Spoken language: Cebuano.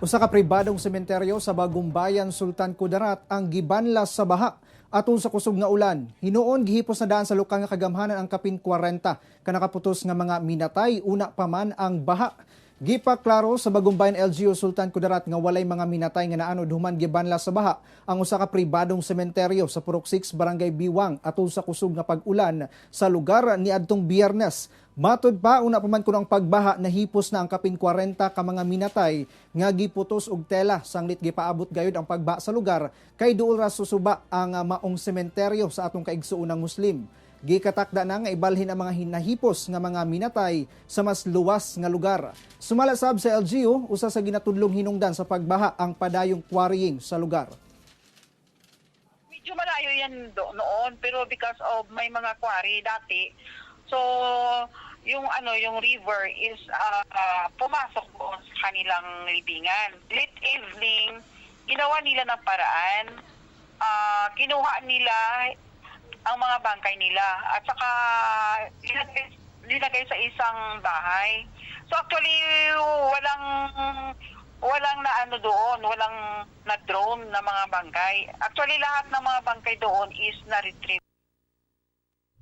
Usa ka pribadong sementeryo sa Bagumbayan, Sultan Kudarat ang gibanlas sa baha atol sa kusog nga ulan. Hinuon gihipos na daan sa lokal nga kagamhanan ang kapin 40 ka nakaputos nga mga minatay una pa man ang baha. Gipaklaro sa Bagumbayan LGU Sultan Kudarat nga walay mga minatay nga naanod human gibanlas sa baha ang usa ka pribadong sementeryo sa Purok 6, Barangay Biwang atol sa kusog nga pag-ulan sa lugar niadtong Biyernes. Matod pa, una pa man kuno ang pagbaha, nahipos na ang kapin 40 ka mga minatay nga giputos og tela sanglit gipaabot gayud ang pagbaha sa lugar kay duol ra susuba ang maong sementeryo sa atong kaigsuonang Muslim. Gikatakda na nga ibalhin ang mga hinahipos nga mga minatay sa mas luwas nga lugar. Sumala sab sa LGU, usa sa ginatudlong hinungdan sa pagbaha ang padayong quarrying sa lugar. Medyo malayo yan noon, pero because of may mga quarry dati, so yung ano, yung river is pumasok doon sa kanilang libingan. Late evening, ginawa nila ng paraan, kinuha nila ang mga bangkay nila at saka nilagay sa isang bahay. So actually, walang walang na ano doon, walang na drone na mga bangkay. Actually, lahat ng mga bangkay doon is na-retrieve.